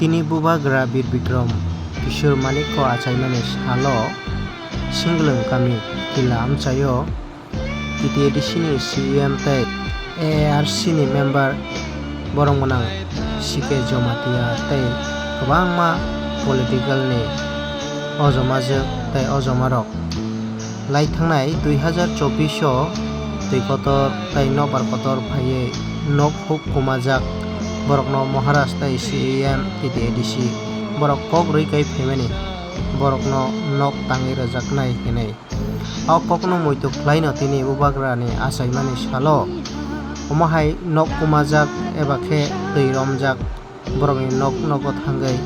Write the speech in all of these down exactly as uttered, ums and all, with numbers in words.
Chini Bubagra Bir Bikram Kishore Manikko achaimani salo Singlwng kami Kila amchaio T T A D C ni C E M tei A R C ni member borok gwnang C K Jamatia tei kwbangma political ni ojomajwk tei ojomarok. Lai thangnai dui hazar chobbish o twi kotor tei nokbar kotor phaiwi nok huk kumajak borokno Maharaj tei C E M T T A D C borok kok rwi kai phaimani borokno nok tangwi rwjaknai hinwi. O kokno muitu khlaino tini Bubagrani achaimani salo. Omo hai nok kumajak eba khe twi romjak borokni nok nogo thangwi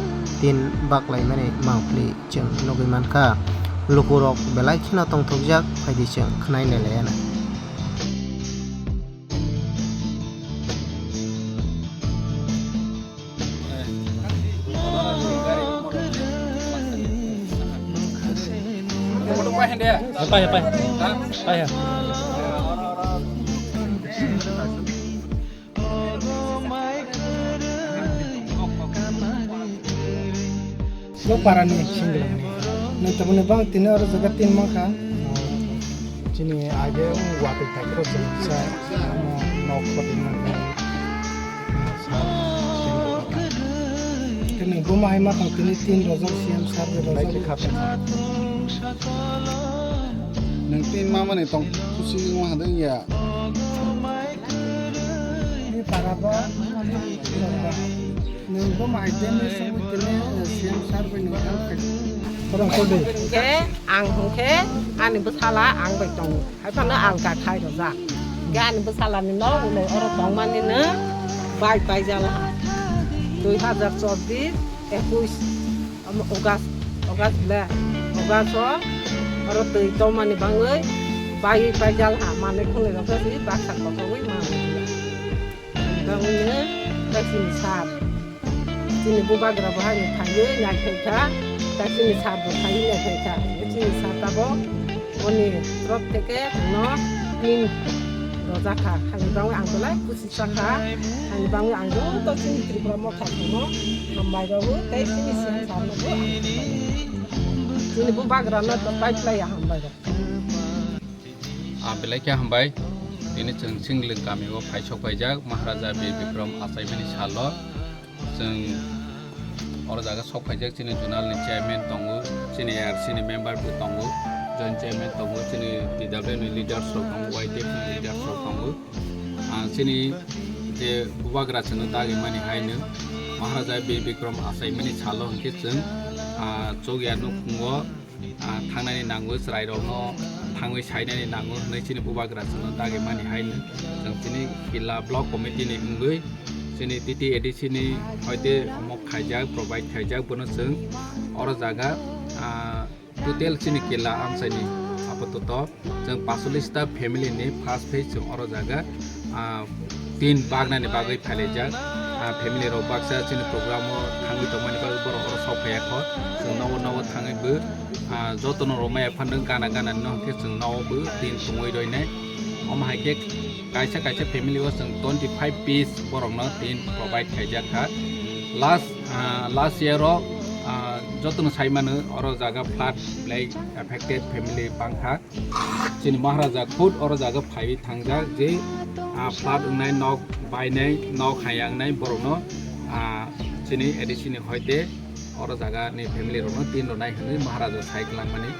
tin baklaimani mangpili chwng nugwi mankha. Lukurok belai kheno tongthokjak, phaidi chwng khwnai lailaiyana. Pai, pai. Pai, ha. Nok parani singlangni. Nang tabukni bang tini oro jaga tin mankha. Chini age watwi thakro chwngsa nok khotwi mankha. Tini buma hai ma tong tini tin rojak C M sir rojak. Nang tin mamani tong khusi wngma hadang ya. Ni para bo. Nwng bo mai den ni song tini, eh, C M sir bai nwng help khai. Orang kode. Hingke ang hingke ani bwsala ang bai tongo. Hai phano alka khai rojak. Hingke ani bwsala ni no ulai oro tongmani no bai paijala. Dui hazar chobbish, ekush, omo August, August le. August o oro twi tongmani bangwi bai paijala. Manwi khwnwi rok se baksa kotorwi manwi. Bangwino tei chini sir. Chini bubagra bo haino phaiwi naiphai kha, tei chini sir bo phaiwi naiphai kha. Chini sir tabok oni torop theke no tin rojak kha. Haini bangwi ang belai khusi sakha. Haini bangwi ang joto chini Tripura motha thangno hambai rogwi tei chini sir no bo ang hambai. Chini bubagra no to pai phlai ya hambai rok. Ah, belai khe hambai. Tini chwng Singlwng kami o phai sok phaijak Maharaja Bir Bikram achaimani salo. Chwng oro jaga sok phaijak, chini zonal ni chairman tongo, chini A R C ni member bo tongo, joint chairman tongo, chini T W ni leaders rok tongo, Y T F ni leaders rok tongo. Ah, chini je bubagra chwngno dagi mani hai no Maharaja Bir Bikram achaimani salo hwnkhe chwng, ah, chokya nukhungo ah, thangnani nango, chwrairokno thangwi sainani nango hwnwi chini bubagra chwngno dagi mani hai chwng chini Killa Block Committee ni wngwi chini T T A D C ni hoite omo khaijak, provide khaijak, bono chwng oro jaga, ah, total chini Killa amchaini apatoto chwng paisolish ta family ni first phase chwng oro jaga, ah, tin bagnani bagwi phailaijak. Ah, family rok baksa chini program o thangwi tongmani bagwi borok oro sok phaiya kho. Chwng nogo nogo thangwi bo, ah, jotono rwmaya phano gana gana no hwnkhe chwng nogo bo tin tongwi roinai. Omo hai khe kaisa kaisa family o chwng twenty five piece borokno tin provide khaijak kha. Last, ah, last year o, ah, jotono sai mano oro jaga flood belai affected family bangkha. Chini Maharaja khud oro jaga phaiwi thangjak je, ah, flood wngnai, nok bainai, nok hayangnai borokno, ah, chini A D C ni hoite oro jaga ni family rokno tin rwnai hwnwi Maharaja sai kwlangmani.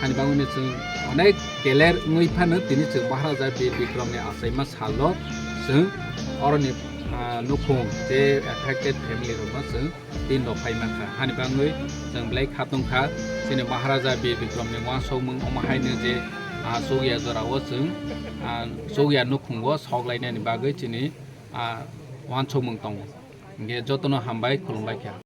Hani bangwino chwng onek geler wngwi phano tini chwng Maharaja Bir Bikram ni achaima salo chwng oroni, ah, nukhung je affected family rokno chwng tin rok phai mankha. Hani bangwi chwng belai kha tongkha, chini Maharaja Bir Bikram ni uansukmung omo haino je, ah, chukya jora o chwng, ah, chukya nukhungo sok lainani bagwi chini, ah, uansukmung tongo. Hingkhe jotono hambai, khulumbai kha.